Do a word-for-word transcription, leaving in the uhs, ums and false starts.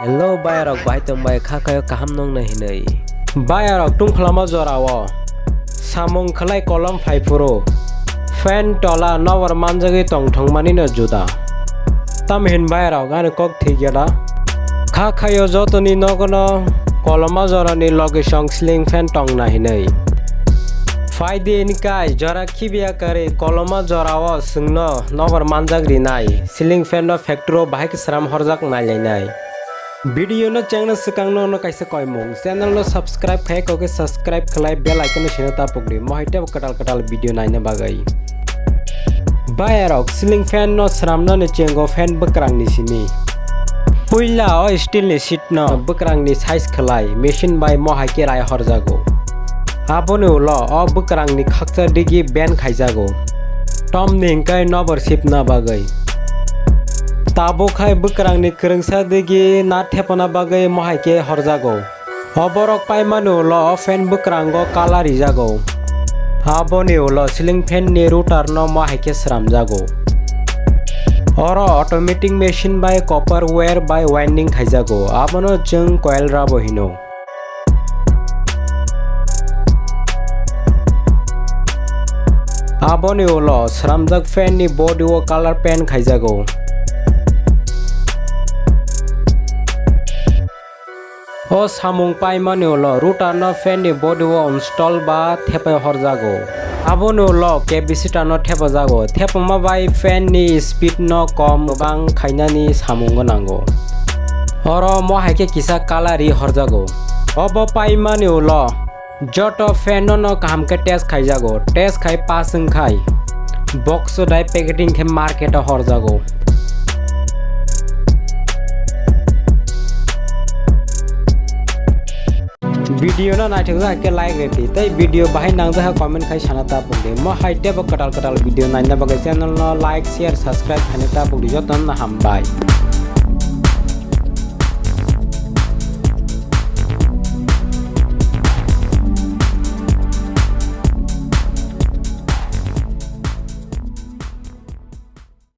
Hello bayarok, bai tongbai kha khayo kaham nongna hinwi. Bayarok tungkhlama jorao samung khlai kolom phaiphuru fan tola nobor manjagwi tongthokmani no juda. Tamhin bayarok ani kok thik ya da? Kha khayo jotoni nogono koloma jorani logisong ceiling fan tongna hinwi. Phaidi ni kai jora khibiya kwrwi koloma jorao chwngno nobor manjak rinai, ceiling fan no factory o bahai khe sram horjak nailainai. Video no chengna swkang no, no kaisa koimung channel no subscribe khai kok khe subscribe khlai bell icon no sino tapukdi mohai tebo kwtal kwtal video naina bagwi. Bayarok ceiling fan no sramnani chengo fan bwkrangni simi. Puila o steel ni sheet no bwkrangni size khlai machine bai mohai khe rai horjago. Aboni ulo o bwkrangni khaksa digi bend khaijago. Tomni hwnkhe nobor sipna bagwi. Tabuk hai bwkrangni kwrwngsa digi na thepana bagwi mohai khe horjago. O borok paimani ulo o fan bwkrango colour rijago. Aboni ulo ceiling fan ni router no mohai khe sramjago. Oro automatic machine bai copper wire bai winding khaijago, abono chwng coil rabo hino. Aboni ulo sramjak fan ni body o colour paint khaijago. O samung paimani ulo router no fan ni body o install ba thepai horjago. Aboni ulo capacitor no thepajago. Thepama bai fan ni speed no kom bang khainani samungo nango. Oro mohai khe kisa colour ri horjago. Obo paimani ulo joto fan no no kaham khe test khaijago. Test khai pass wngkhai box o dai packeting khe market o horjago. Video no naithok jak khe like rw di tei video bahai nangjak kha comment khai sana ta pung di. Mohai tebo kwtal kwtal video naina bagwi channel no like, share, subscribe khaina ta pung di. Jotono no hambai.